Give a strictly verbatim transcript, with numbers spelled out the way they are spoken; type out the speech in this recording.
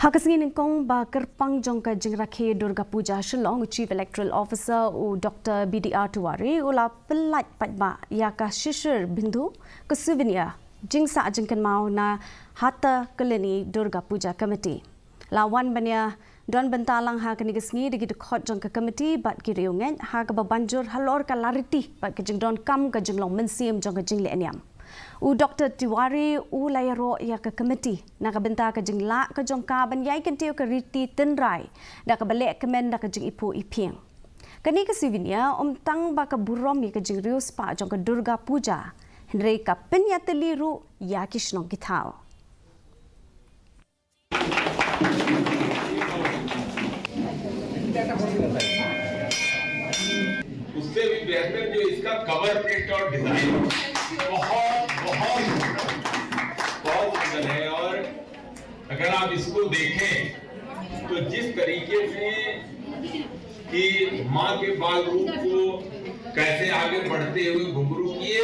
Ha ka sngi nyngkong ba kyrpang jong ka jingrakhe Durga Puja Shillong, u Chief Electoral Officer u Doctor B D R Tiwari u la pynlait paidbah ïa ka Shishir Bindu, ka souvenir jingsah jingkynmaw na Hata Koloni Durga Puja Committee. La wan ban ïa don bynta lang ha kane ka sngi da ki dkhot jong ka committee bad ki riewngeit ha kaba ban jur halor ka lariti bad ka jingdonkam ka jinglong mynsiem jong ka jingleh niam. U Doctor Tiwari u la ïaroh ïa ka committee na ka bynta ka jinglah ka jong ka ban ïai kyntiew ka riti tynrai da kaba leh kmen da ka jingiphuh iphieng. Kane ka souvenir ym tang ba ka burom ïa ka jingriewspah jong ka Durga Puja, hynrei ka pynïatylli ruh ïa ki shnong ki thaw. उससे भी बेहतर जो इसका कवर प्रिंट और डिजाइन, बहुत बहुत बहुत सुंदर है। और अगर आप इसको देखें तो जिस तरीके से कि माँ के बाल रूप को कैसे आगे बढ़ते हुए घुंघरू किए,